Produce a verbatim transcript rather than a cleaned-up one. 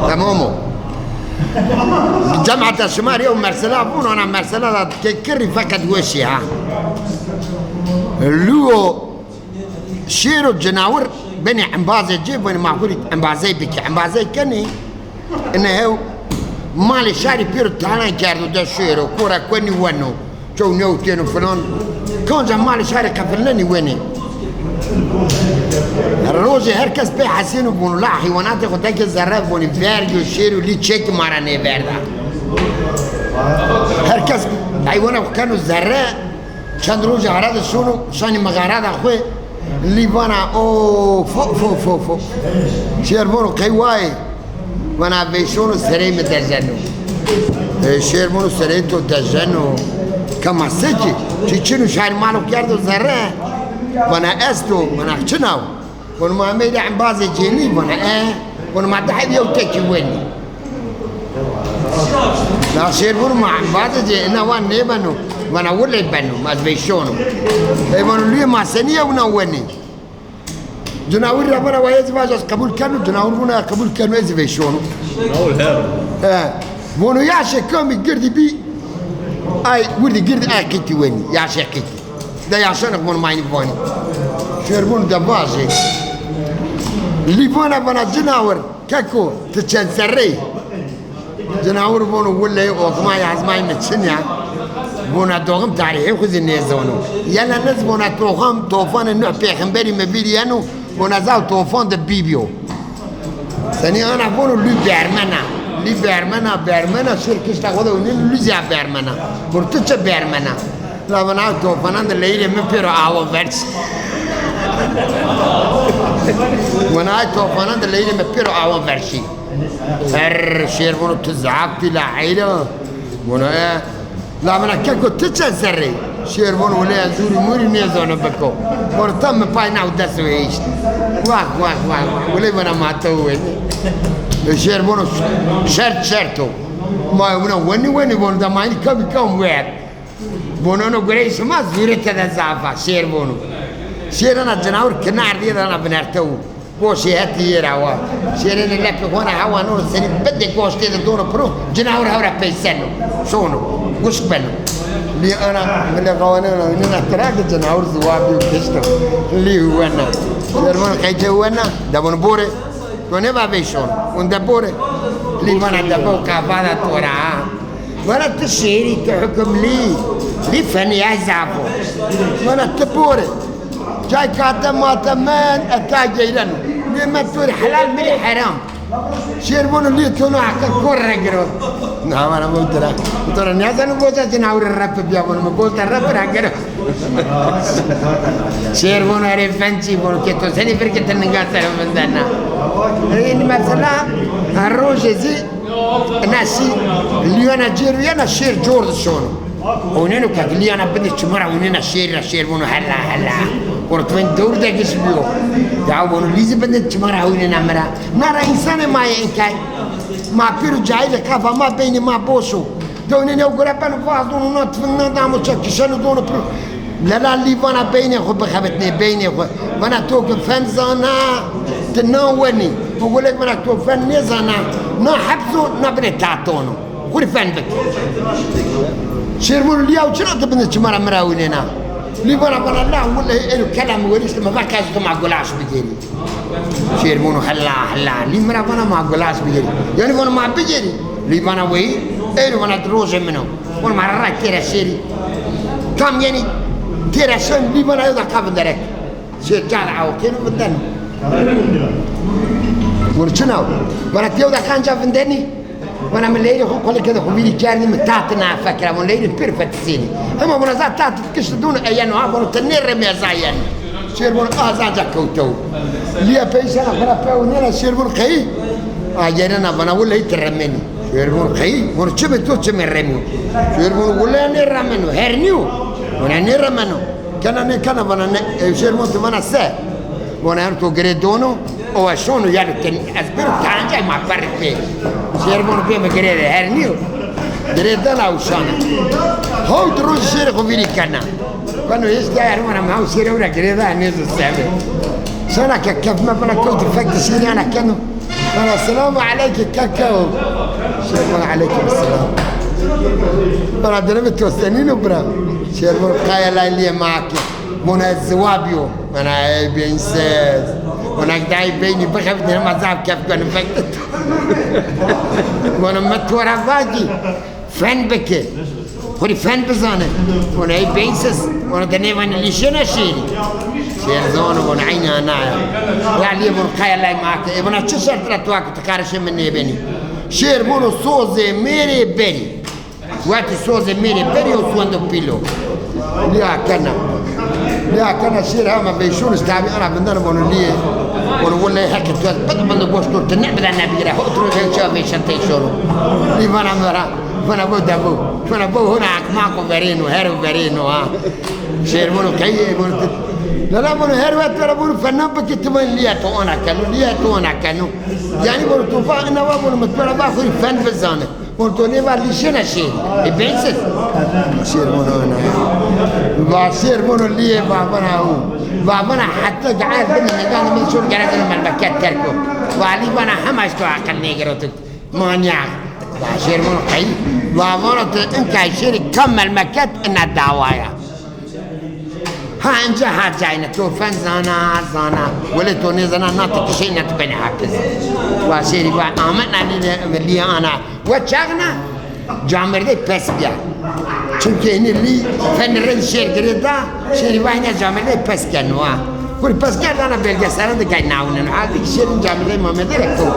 Temam o. Cemata şima rê yew mesela vûn, ana mesela da ke kirrî feqet weşî ha. Luo şêro cinawir benê embazê ci, benê ma xwu rê embazey bikî. Embazey kenê, ine hew malê şarî pêro talan kerdo de şêro, kora kuenî weno. Çew newtêno filan. Kanca malê şarî qefilnenî wenê. Rojê her kes pê hesêno, vono la heywanatê xwu deke zerre, vonî vergî û şêrî û lî çekî ma ra nêverda. Her kes heywana xwu keno zerre, çend rojê ara de şono, şanî mixara da xwu, lî vana o fo fo fo fo. Şêr vono qey wayê. Vana veyşono serey mi dezeno. E, şêr vono serey to dezeno. Kema se kî? Çi çin o, şarî malo kerdo zerre. Vana esto, vana çin a o. Vono ma ameyde embazê cênî, vana e. Vono ma di heb yew tekî wenî. Na şêr vono ma embazê cênî, ina van nêbeno. Vana wuley beno, ma ez veyşono. Ey vono luyê ma senî yewna wenî. Cinawir ra vana wa ez vaja ez qebul keno, cinawir vana qebul keno, ez veyşono. Cinawir her. He. Vono yaşê kamî girdî bî. Ay wirdî girdî, ay qîtî wenî, yaşê qîtî. De yaşan vono maynî vanî. Şêr vono de vajê. Lî vana vana cinawir, keko, ti çend serrey? Cinawir vono, wuley oxmay azmay mi çin ya. Vona doxim tarîxê xwu zî nêzono. Yena niz vona toxam, tofanê Nuh pêxemberî mi vîr yeno, vona zaw tofan de bîbîyo. Senî ana vono lû bermena. Lî bermena, bermena, şir kişta xwu de winîn lû zîya bermena. Vur ti çi bermena? La vona tofanan de leyîrê mi pêro awa ver şî. Vona tofanan de leyîrê mi pêro awa ver şî. Her şêr vono tu zaf bî la heyra. Vono e. La vana keko ti çend serrey? Şêr vono wele ez zûrî mûrî nêzano biko. Vono tam mi pay naw des û heşt. Wah wah wah wah. Wele vana ma tew wenî. E, şêr vono şert şert o. Ma wina wenî wenî vono da ma înî kamî kam wer. Vono no gurey şima zûrê tede zaf a, şêr vono. Şêr ana cinawir kinar dîye de ana vinertew. Goşê hetî yê ra wa. Şêrêne lepê xo ra hewa no senî bidê goş têde dono piro, cinawir hew ra peyseno. Şono. Guşk beno. Lî ana milê xawanena nina tira ke cinawir ziwa bîyo kişto. Lî wena. Şêr vono qey ti wena? De vono borê. To nêva veyşon. Wende borê. Lî vana de bo kafa da to ra ha. Vana ti şêrî, ti hukimlî. Lî fenîya zaf o. Vana ti borê. Cay kate mate men eta geyreno. Nê me to rê helal, mi rê heram. Şêr vono lî to no heqe kor re giro. Na vana bo tira. To ra nêzeno goza cinawir rep bîya vono mi goza rep ra giro. Şêr vono erê fen çî vono ke to senî vir ke ti ninga ser vindena. Ê, înî mesela her rojê zî ina şî lîyana cêr û yena şêr cor di şono. Oyneno ke lîyana bindê çima ra oynena şêrî ra şêr vono hela hela. Vono ti vên dewr de giş bîyo. Ya vono lî zî bindê çima ra oynena mi ra. Na ra însanê ma yê inkay. Ma pêro cahil ê, kafa ma beynê ma boş o. Dewnê new gure beno vaz dono na tifin na damo ça kişeno dono piro. Lela lî vana beynê xwu bixebitnê, beynê xwu. Vana to ke fen zana, ti na wenî. Xwu gulek vana to fen nêzana, na hebs o, na binê tatono. Xwu rê fen bik. Şêr vono lî yaw çira ti bindê çima ra mi ra winêna. Lî vana vana la wulehî êro kela mi werîşte mi va qe ez to ma gulaş bigêrî. Şêr vono hela hela. Lî mi ra vana ma gulaş bigêrî. Yanî vono ma bigêrî. Lî vana weyî. Êro vana di rojê min o. Vono ma ra ray têra şêrî. Tam yenî têra şên lî vana yo da ka vinderek. Şêr ca de awkêno vindeno. Vono çina o? Vana ti yo da kanca vindenî? Vana mi leyrê xo qolê kede xo vîrî kerdî mi tati na fekra. Vono leyrê pir fetisênî. Hema vona za tati kişti dûn e yeno ha vono ti nêremê ez a yeno. Şêr vono a zanca kewtew. Lîya peyşena xo ra pewnêna şêr vono qeyî. A gerena vana wuley ti remenî. Şêr vono qeyî. Vono çimê to çimê remî. Şêr vono wuley nêremeno. Her nîyo. Vona nêremeno. Kena nêkena vana ne. Ew şêr vono ti vana se. Vona her to girê dono. Owa şono yeno ke ez bêro tancay ma perrî pê. Şêr vono bê mi girê de her nîyo. Girê dana û şana. Hewt roj şêrê xo vîrî kena. Vano hêşt ya erwana mi hew şêrê ewra girê da nêzo sebe. Şana ke kef me vana kewtî fek de şêrî ana keno. Vana selamu aleyke keko. Şêr vana aleykum selam. Vana dine mi to senîn o bira? Şêr vana qaya lay lîyê ma ke. Vana ez ziwa bîyo. Vana ey beynsez. Vana gidayî beynî bixebitîne ma zaf kef gönü fekte. Vana mi to ra vacî. Fen bike. Xwu rê fen bizane. Vana ey beynsez. Vana de nêvanî lî şêna şêrî. Şêr zano vana eynî ana ya. Ya lîyê vana qaya lay ma ke. E vana çi şert ra tu a ke ti karişê mi nêbenî? Şêr vano sozê mêrê berî. Wetî sozê mêrê berî o suwendo pîlo. Lîya kena. Lîya kena şêr hema veyşonis tabî ana vindeno vano lîyê. Vano wuley heqê tu ez bide binde goşt to ti nêbide nebîre. Ho tu rê çawa veyşen tey şono. Lî vana mi ra. Vana bo de bo. Vana bo hona aqmaqo verêno, hero verêno ha. Şêr vano qey ê vano ti. Lala vano her wet vera vano fena bike ti van lîya to ona keno, lîya to ona keno. Yanî vano to va ina wa vano mi to ra va xwu rê fen bizane. Vano to nêva lî şêna şêrî. E beynsez. Şêr vano ana. Va şêr vano lîyê vavana o. Vavana heta ge ez bimî nêdana mi şor gere zeno memleket terk o. Va lî vana hema ji to aqil nêgiro tu. Manyak. Va şêr vano qey. Va vano tu inkay şêrî kam memleket ina dawaya. Ha inca ha cayne to fen zana, zana. Wele to nêzana na ti kişey na ti benî hafiz. Va şêrî va ametna lî, lî ana. Wa çaxna camêrdey pes bîya. Çimkî hînî lî fen rind şêr girê da, şêrî va hîna camêrdey pes keno ha. Xwu rê pes kerd ana belgeselan de kay nawnen. Halbukî şêrîn camêrdey Mamedê ra kewt.